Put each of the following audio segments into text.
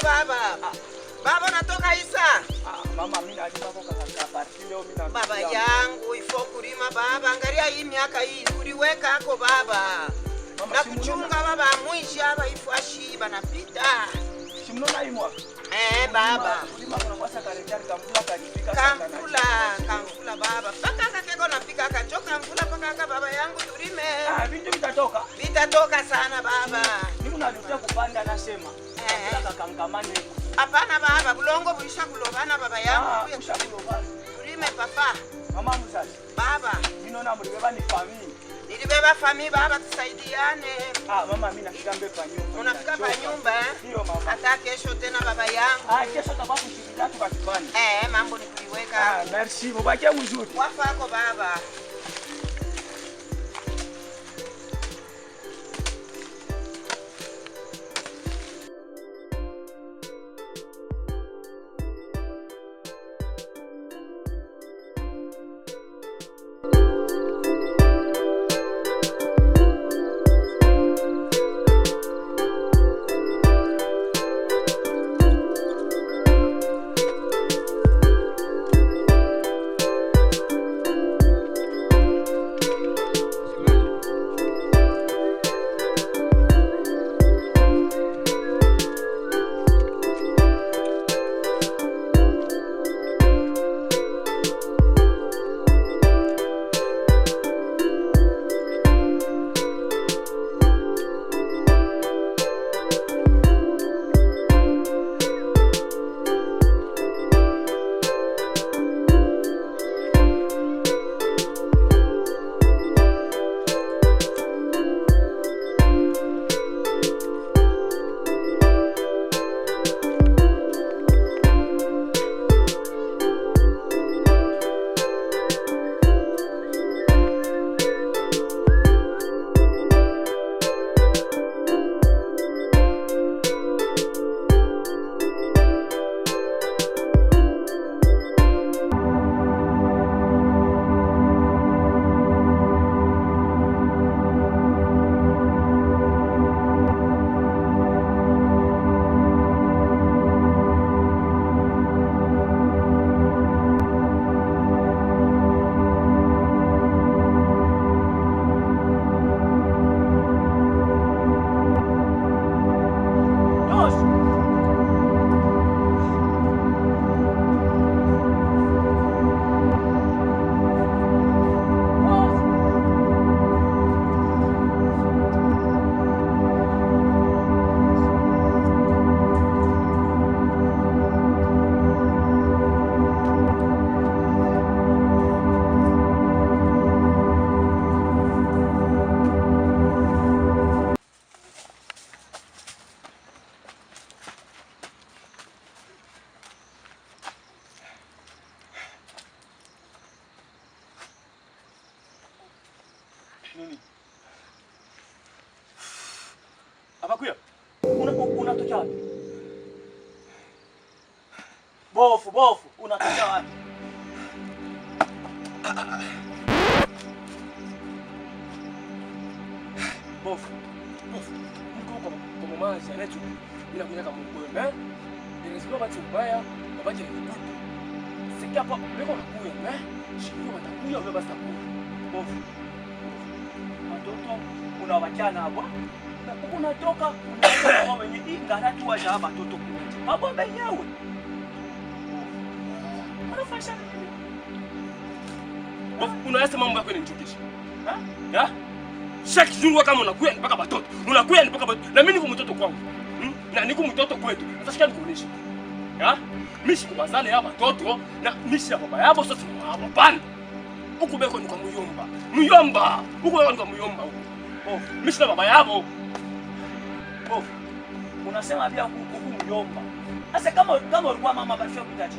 Baba. Baba natoka Isa. Mama mimi nalima kwa kaka parti leo mimi na baba yangu ifo kulima baba. Angalia hii miaka hii uliweka hako baba. Mama, na kuchunga baba mwishi hapa ifo ashiba napita. Si mnaona hii mwaka? Baba. Kulima kuna kwasa karekari kamvula kalifika Kamvula baba. Paka kakeko napika kachoka mvula paka kaka baba yangu tulime. Vintu vitatoka. Vitatoka sana baba. Mimi nalutia kupanda nasema. Kamvula kakangamane. Hapana baba, bulongo bulisha kulobana baba yangu. Bulisha kulobana. Tulime papa. Mama mzazi. Baba. Mimi naona mlibeba ni family. Nilibeba family baba, tusaidiane. Mama mimi nafika mbe pa nyumba. Unafika pa nyumba eh? Ndio mama. Hata kesho tena baba yangu. Kesho tabaku shirika tukakifanya. Mambo ni kuiweka. Merci, mubakie mzuri. Wafako baba. Nini? Abakuya. Unatokea wapi? Bofu, unatokea wapi? Bofu. Niko kwa mama Janet. Bila kunyaka mkwembe. Nilisikia bati ubaya, babaje nikupe. Sikia hapa, beko nakuya, eh? Shikio watakuya wewe basi takuya. Bofu. Watoto unawachana hapo. Na unatoka unaenda wenye ingara tu wacha watoto kuja. Baba wenyewe. Unafanya nini? Bofu, unaweza mambo yako yananichokesha. Ha? Ya? Chaque jour kama unakuya mpaka batoto. Unakuya mpaka batoto. Na mimi niko mtoto kwangu. Na niko mtoto kwetu. Sasa shika nikuoneshe. Ya? Mimi sikubazale ya batoto na mimi ya baba yabo sasa hapo bana. Huko beko ni kwa muyomba. Muyomba. Huko beko ni kwa muyomba huko. Bofu, mimi sina baba yabo. Bofu. Unasema pia huko muyomba. Sasa kama ulikuwa mama bafia kutachi.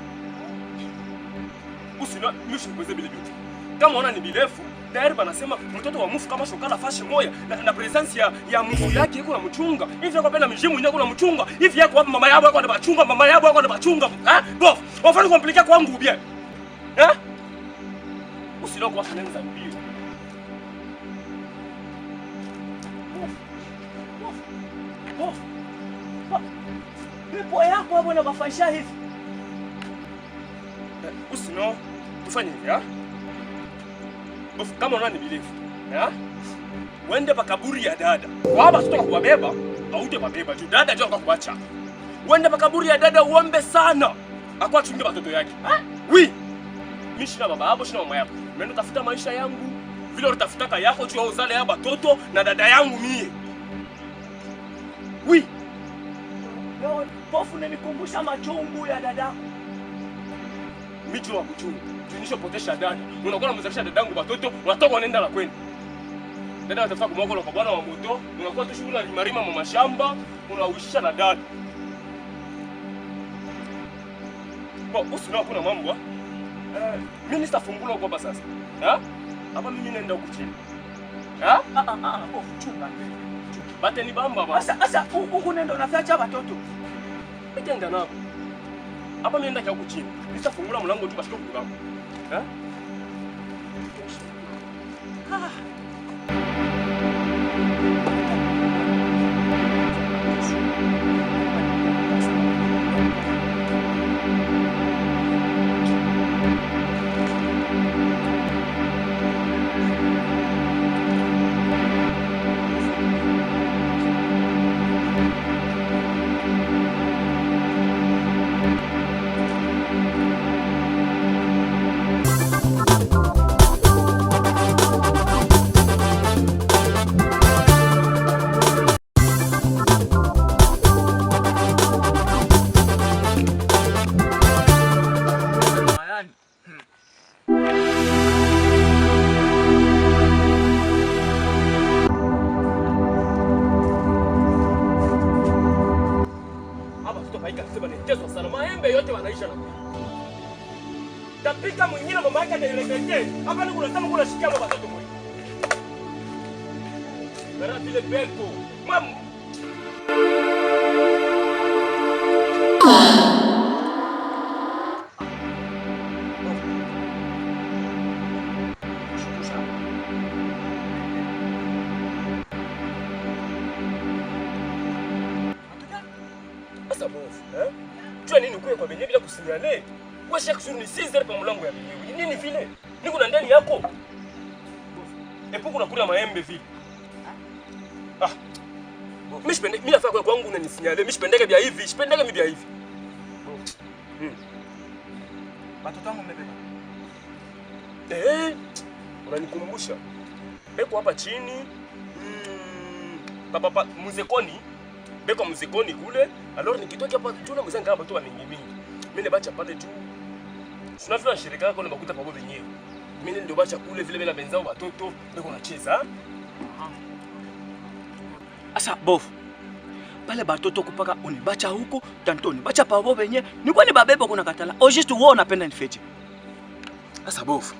Usina mimi sikuweze bila yote. Kama ona ni bilefu, tayari banasema mtoto wa mufu kama shokala fashe moya na presence ya Mungu yake iko na mchunga. Hivi yako penda mjimu yako na mchunga. Hivi yako wapi mama yabo yako na bachunga, mama yabo yako na bachunga. Ha? Bof, wafanye komplika kwangu bien. Ha? Usiloko kwa sanenza mbio. Bof. Bof. Bof. Bakubwa yako hapo na bafaisha hivi. Usino tufanye hivi ha? Bofu kama unani believe, ha? Wende pa kaburi ya dada. Waba sitoka kuwabeba, aute babeba juu dada juu akakuacha. Wende pa kaburi ya dada uombe sana. Akwa chunge watoto yake. Ha? Oui. Mimi sina baba hapo, sina mama yako. Mimi tafuta maisha yangu. Vile utafutaka yako juu uzale ya batoto na dada yangu mie. Oui. Leo bofu unanikumbusha machungu ya dadako. Micho wa kuchungu. Tunishopotesha dada. Unakuwa unamzalisha dadangu batoto, unatoka unaenda la kwenu. Dada atafuta kumwoko kwa bwana wa moto, unakuwa tu shughuli na marima mwa mashamba, unauisha na dada. Bo, usina kuna mambo. Mimi nitafungula kwa sasa. Ha? Hapa mimi naenda huku chini. Ha? Bofu chunga. Bate ni bamba ba. Asa huku nenda unafiacha watoto. Nitaenda nako. Hapa mimi naenda huku chini. Nitafungula mlango tu basi kwa. Ha? Ah. Tapika mwingine mama yake atairekete. Hapa ni kuna sema kuna shikia baba watoto mwe. Bara vile beko. Mam. Sasa bofu, eh? Tu nini ukuye kwa benye bila kusinyale? Kwa chaque jour ni 6h pa mlango ya benye. Nini vile? Niko na ndani yako. Epo kuna kula maembe vile. Ah. Mimi sipende, mimi nafaa kwa kwangu unanisinyale. Mimi sipendeke bia hivi, sipendeke mimi bia hivi. Watoto wangu mmebeba. Eh, unanikumbusha. Beko hapa chini. Papa muzekoni. Beko muzekoni kule. Alors nikitoka hapa tu na mzanga hapa tu mingi mingi. Mimi nebacha pale tu. Tunafika shirika yako na makuta pamoja wenyewe. Mimi ndio bacha kule vile bila benzao watoto beko nacheza. Asa bofu. Pale batoto kupaka unibacha huko, tantoni bacha pabo benye. Niko ni babeba kuna katala. O juste wewe unapenda nifeje. Asa bofu.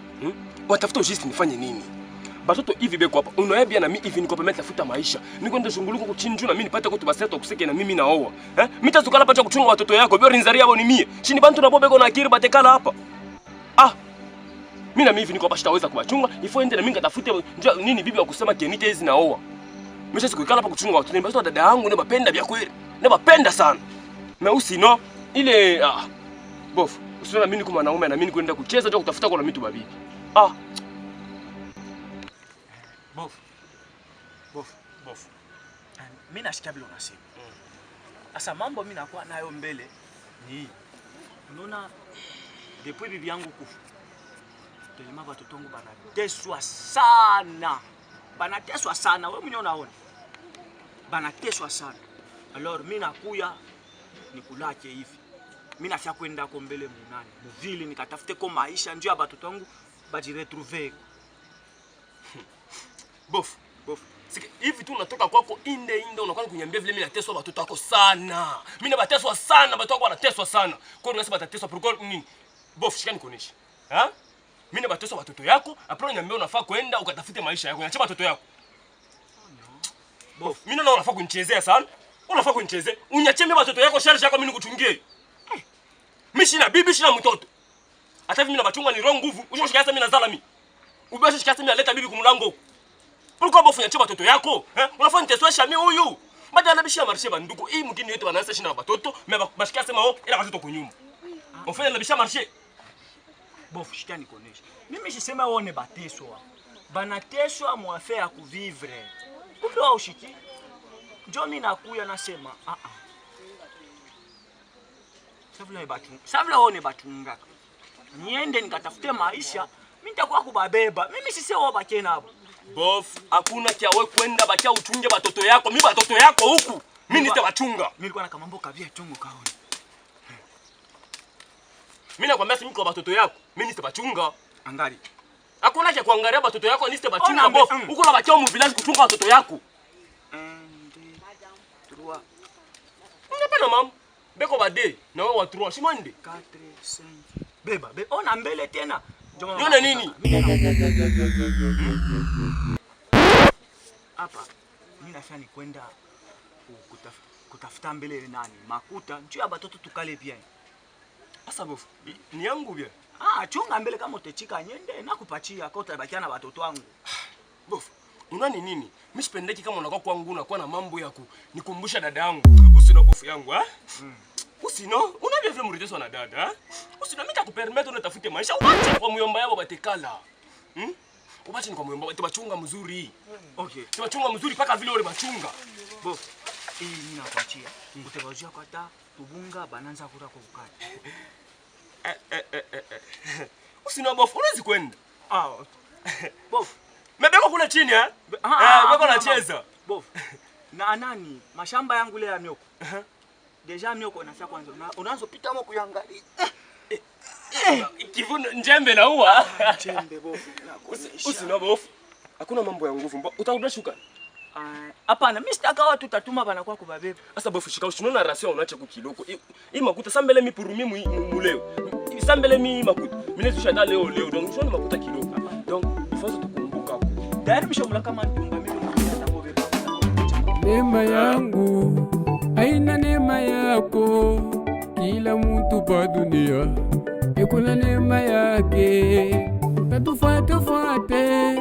Watafuta juste nifanye nini? Batoto hivi beko hapa. Unaebia na mimi hivi niko hapa tafuta maisha. Niko ndo shunguluko kuchinju na mimi nipate kwa tubaseta kuseke na mimi naoa. Eh? Mimi tazukala pacha kuchunga watoto yako. Bio rinzaria hapo ni mie. Chini bantu na bobeko na akiri batekala hapa. Ah. Mimi na mimi hivi niko hapa sitaweza kuwachunga. Ifo ende na mimi ngatafute nini bibi wa kusema kenite hizi naoa. Mimi sikuikala hapa kuchunga watoto. Ni basi dada yangu ndio bapenda vya kweli. Ndio bapenda sana. Na usino ile ah. Bofu, usiona mimi niko mwanaume na mimi kwenda kucheza tu kutafuta kwa mtu babibi. Ah. Bofu. Bofu, bofu. Mimi nasikia bila unasema. Asa mambo mimi nakuwa nayo mbele ni unaona depuis bibi yangu kufa. Telema watoto wangu banateswa sana. Banateswa sana, wewe mwenyewe unaona. Banateswa sana. Alors mimi nakuya nikulache hivi. Mimi nafia kwenda ko mbele munani. Muvili nikatafute ko maisha njoo ya watoto wangu bajiretrouver. Bofu, bofu. Sike hivi tu unatoka kwako inde inde unakuwa kuniambia vile mimi nateswa watoto wako sana. Mimi nabateswa sana, watoto wako wanateswa sana. Kwa hiyo unasema batateswa pourquoi nini? Bofu, shikani kuonesha. Ha? Mimi nabateswa watoto yako, apro niambia unafaa kwenda ukatafute maisha yako. Niache watoto yako. Bofu, mimi naona unafaa kunichezea sana. Unafaa kunichezea. Uniachie mimi watoto yako, charge yako mimi nikuchungie. Mimi sina bibi, sina mtoto. Hata mimi nabachunga ni roho nguvu. Ushoshika hata mimi nazala mimi. Ubashe shika hata mimi naleta bibi kumlango. Pourquoi bofu niachie watoto yako? Eh? Unafaa niteswesha mimi huyu. Badala bishia marché banduku, hii mkini yote wanaanza shina batoto, mais bashikia sema oh, ila watoto kunyuma. On fait la bisha marché. Bofu, shikia nikuoneshe. Mimi sisema wone bateswa. Banateswa mwafe ya kuvivre. Kumbe wao ushiki. Njo mimi nakuya nasema, ah ah. Savula batu. Savula wone batungaka. Niende nikatafute maisha, mimi nitakuwa kubabeba. Mimi sise wao bakie nabo. Bof, hakuna kia we kwenda bakia uchunge batoto yako. Mimi batoto yako huku. Mimi nitawachunga. Mimi nilikuwa na kamambo kabia chungu kaone. Mimi nakwambia si mimi kwa batoto yako, mimi nitawachunga. Angali. Hakuna cha kuangalia batoto yako, nitawachunga bof. Huko na bakia mu village kuchunga batoto yako. 1 2 3. Unapana mama. Beko ba 2 na wewe wa 3, si mwende. 4 5. Beba, beba. Ona mbele tena. Yona nini? Hapa mimi nafanya ni kwenda kutafuta mbele nani? Makuta. Njoo ya batoto tukale bien. Asa bofu, ni yangu bien. Ah, chunga mbele kama utechika nyende nakupatia kwa utabakia na watoto wangu. Bofu, unani nini? Mimi sipendeki kama unakuwa kwangu unakuwa na mambo ya kunikumbusha dada yangu. Usino bofu yangu, eh? Usino, unavyo vile mrejesho na dada, eh? Usino mimi nitakupermit unatafute maisha uache kwa muyomba yao batekala. Uache ni kwa muyomba batachunga mzuri. Okay. Tubachunga mzuri paka vile wale bachunga. Bofu, hii mimi nakuachia. Utabajia kwa ta tubunga bananza kura kwa kukata. Usino bofu, unaweza kwenda. Ah. Bofu. Mebeko kule chini eh? Beko nacheza. Bofu. Na nani? Mashamba yangu ile ya mioko. Deja mioko nafia kwanza. Unaanza pita mo kuangalia. Kivuno njembe na uwa. Njembe bofu. Usino bofu. Hakuna mambo ya nguvu. Utarudia shuka. Hapana, mimi sitaka watu tatuma bana kwa kubabeba. Sasa bofu shika unaona ration unaacha kukiloko. Hii makuta sambele mi purumi muleo. Sambele mi makuta. Mimi nezusha leo leo donc unaona makuta kiloko. Donc il faut tukumbuka ko. Tayari mshomula kama ntumba mimi nitakobeba. Neema yangu haina neema yako, kila mtu pa dunia ikuna neema yake. Tatufuate fuate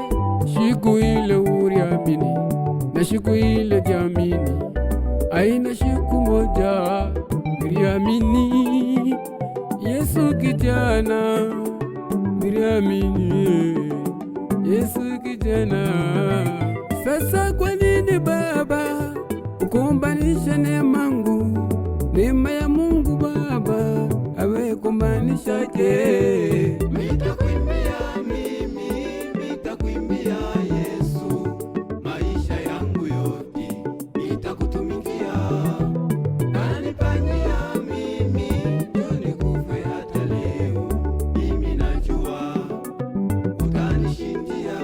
siku ile uriamini na siku ile jamini, aina siku moja niliamini Yesu kijana, niliamini Yesu kijana. Sasa kwa nini baba ukumbanisha neema yangu? Neema ya Mungu baba awe kumbanisha ke. Nitakuimbia mimi, nitakuimbia Yesu, maisha yangu yote nitakutumikia. Nanifanyia mimi ndio nikufe hata leo, mimi najua utanishindia.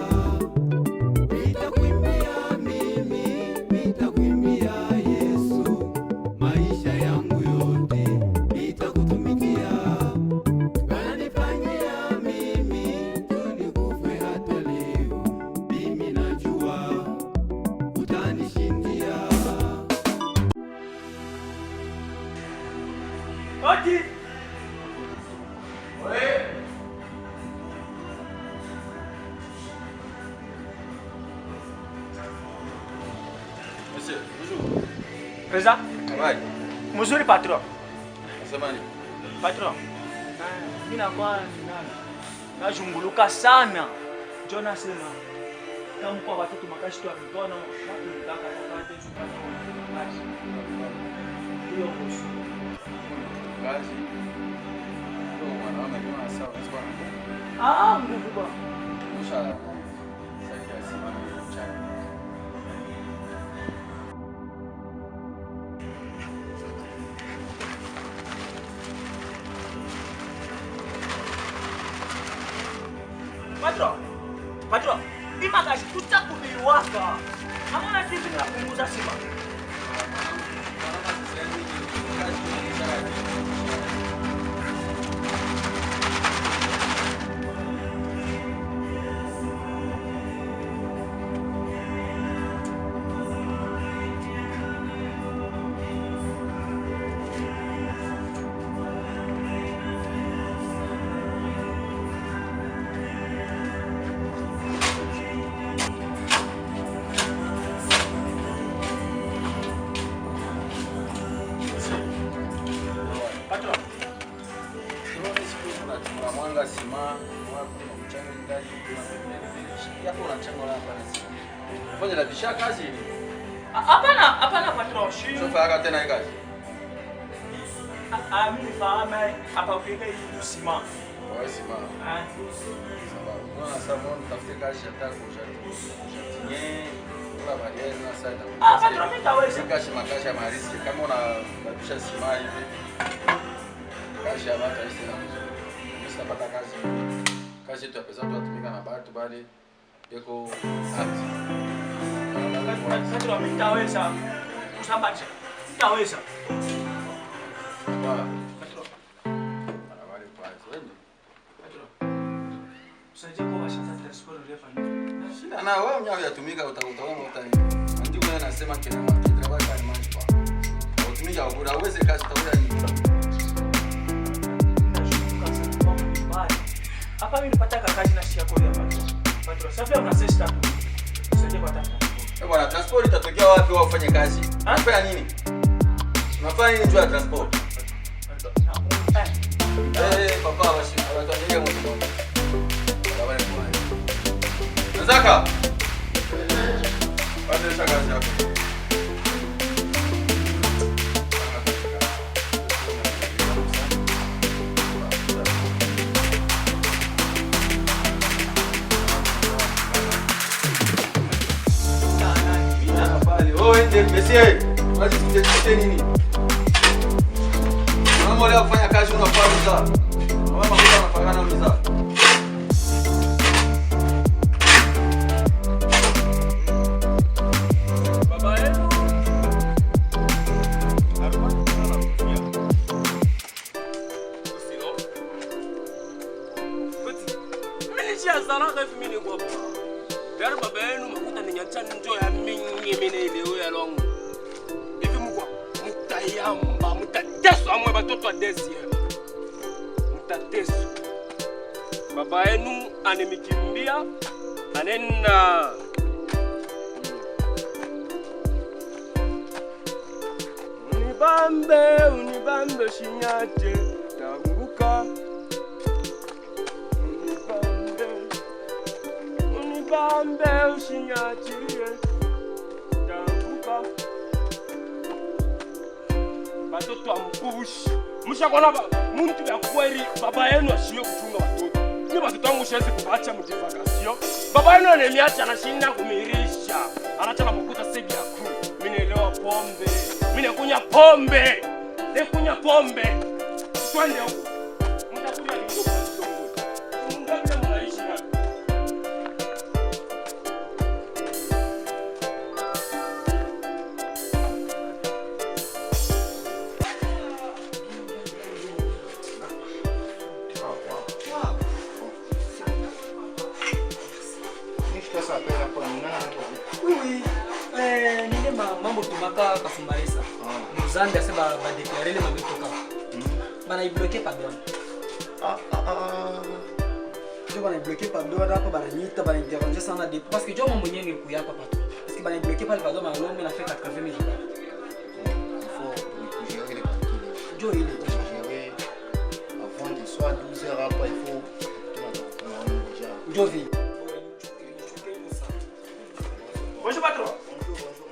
Nitakuimbia mimi, nitakuimbia Yesu, maisha yangu yote nitakutumikia. Nanifanyia mimi ndio nikufe hata leo, mimi najua utanishindia. Oti. Monsieur, bonjour. Président. Ouais. Mzuri patron. Samani. Patron. Mimi nakuwa nani? Nazunguluka sana. Njo nasema kama kwa watoto makashi tu mikono, watu mtaka kwa tenzi kwa kazi. Hiyo kuhusu. Kazi. Ndio mwanaume kama sawa sio? Ah, nguvu bwana. Usha. Sasa simama mchana. Patron. Patron, bima kazi tutakubiwaka. Hamna kitu na kupunguza sima. Mwanga sima, mwanga mchanga ndani yako unachanga wala hapana sima. Fanya la bisha kazi ile. Hapana, hapana patron. Sio fanya tena hii kazi. Ah, mimi nifahamu hapa kuweka hii sima. Ouais, sima. Ah. Sababu unaona sasa mbona tafute kazi hata kwa jardinier, kwa barrière na sasa. Ah, patron mimi taweza. Kazi makazi ya mariski kama unabadilisha sima hivi. Kazi ya watu hizi na mzuri. Mimi sitapata kazi. Kazi yetu ya pesa tunatumika na batu bali iko ati. Patron mimi taweza. Usambaje. Taweza. Bwana. Patron. Habari kwa wewe. Patron. Usaidie kwa washata transport refa. Shida na wewe mwenyewe hujatumika utaona utani. Ndio wewe nasema kile mtu travail kwa imani kwa. Utumika bora uweze kazi utaona nini. Hapa mimi nipata kazi na shia kwa patron. Patron, sasa unasema tu. Usaidie kwa tata. Eh bwana, transport itatokea wapi wewe ufanye kazi? Unafanya nini? Unafanya nini juu ya transport? Eh papa basi, watuangalie mtu. Baba ni kwa. Nazaka. Pandesha kazi yako. Monsieur, unajisikia nini? Mama leo kufanya kazi unafanya mza. Mama mmoja anafanya mza. Baba yenu. Usilo. Petit. Mimi ni zara refu mimi kwa. Dari baba yenu makuta ninyacha njo ya mingi mine ile ya longo. Hivi mko mutayamba mutateswa mwe batoto wa deuxième. Mutateswa. Baba yenu anemikimbia anenda Unibambe unibambe shinyate tanguka. Unibambe ushinyachilie tanguka. Batoto ampush mushakona muntu ya kweli baba yenu ashiwe kuchunga watoto. Ni watoto wangu shezi kubacha mjifakasio. Baba yenu anemiacha anashinda kumirisha. Anacha na makuta sebi ya ku. Mimi nielewa pombe. Mimi nikunya pombe. Nikunya pombe. Twende huko. Mtakuja kidogo kidogo. Mungapi mnaishi hapa? Oui, nile mambo tumaka kasumbarisa. Muzambi ase ba déclarer le mametoka. Bana ibloquer pa douane. Jo bana ibloquer pa douane hapa bana nita bana interroger sana de parce que jo mambo nyenye kuya hapa pato. Parce que bana ibloquer pa douane bana l'homme na fait 80 000 dollars. Il faut gérer les calculs. Jo il est gérer avant de soit 12 heures après il faut déjà. Jo vi. Bonjour patron. Bonjour, bonjour.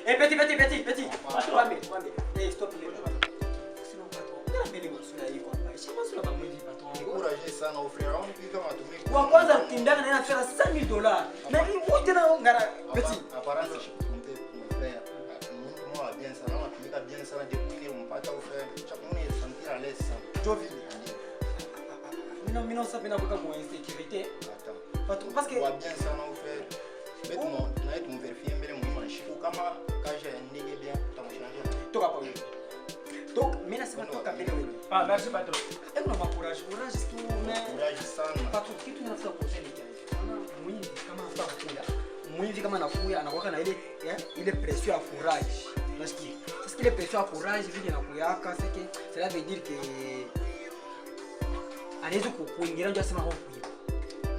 Eh petit petit petit petit. Patron, eh stop le. Sinon patron, ndio mbele msula hii kwa hapa. Shima msula bamwili patron. Encourager sana au frère, on peut kama tumiki. Wa kwanza kutindana na anafika $5000. Na hii wote na ngara petit. Apparence je compte mon frère. Mtu mmoja bien sana, anatumika bien sana depuis que umpata au frère. Chakuni sentir à l'aise sana. Jovi. Mino ça vient kwa mon insécurité. Attends. Patron parce que wa bien sana au frère. Mais tu na vérifier mbele muhimu shiku kama kaja ndege bien tutamshangia. Toka pa wewe. Donc mimi nasema toka mbele wewe. Ah merci patron. Eh kuna courage, courage tu mais courage sana. Patron kitu ninataka kuongea ni kitu. Mwingi kama hapa kuya. Mwingi kama anafuya anakuwa na ile ile pression ya courage. Unasikia? Sasa Parce que les pression ya courage vile inakuyaka, c'est que cela veut dire que anaweza kuingira ndio asema kwa kuiba.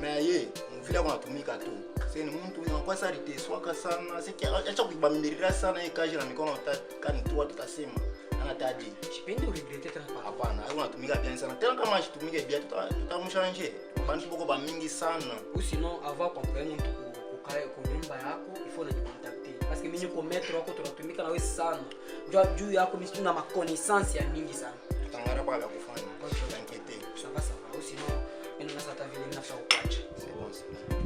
Mais ye mvile kunatumika tu. Sasa ni mtu anakuwa sasa aliteswaka sana. Sasa acha kuibambilira sana hii kazi na mikono kani tu watu tasema. Ana tadi. Sipendi uregrete tena papa. Hapana, hapo natumika bien sana. Tena kama asitumike bien tutamshanje. Bantu boko ba mingi sana. Ou sinon avant kuemployer mtu kukaa kwa nyumba yako, il faut unajicontacter. Parce que mimi niko maître wako tunatumika na wewe sana. Juu juu yako mimi sina ma connaissance ya mingi sana. Tutangara kwa vya kufanya. T'inquiète. Ça va, ça va. Ou sinon mimi naona hata vile mimi nafaa kukuacha. C'est bon, c'est bon.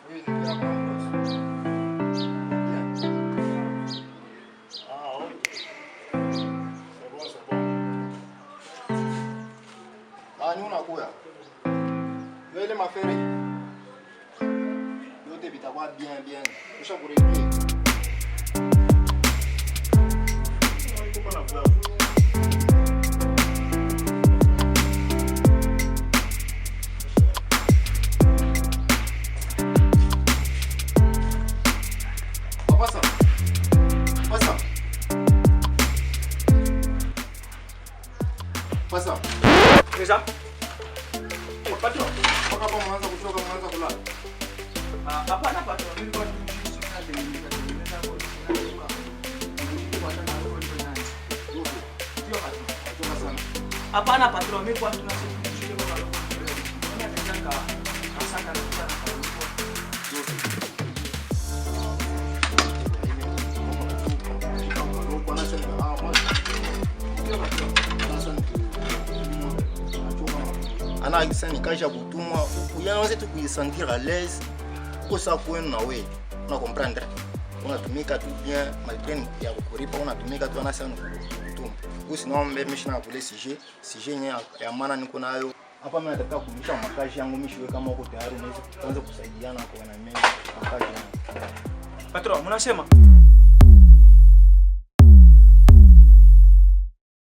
Oui, c'est bien, boss. Bien. Ah, ok. C'est bon, c'est bon. Ah, ni unakuya. Yo ile mafere. Yote vitakuwa bien bien. Kisha kurejea. Papa ça. Papa ça. Papa ça. Reza? Eh, patron. Mpaka hapa mwanza kuchoka mwanza kulala. Ah, hapana patron, mimi nilikuwa tu kazi nikatengeneza hapo. Ndio patron. Kuchoka sana. Hapana patron, mimi kwa tunasema shule kwa kaloko. Mimi nataka kasaka na kwa. Ana sani kaja kutumwa uyanze tu kujisentir à l'aise kosa kwenu na we una comprendre unatumika tu bien malgré ya kukuripa unatumika tu ana sani kutuma usinombe mishina kule sije sije nye ya maana niko nayo hapa. Mimi nataka kumisha makazi yangu mishiwe kama uko tayari unaweza kuanza kusaidiana kwa na mimi makazi yangu. Patron, mnasema?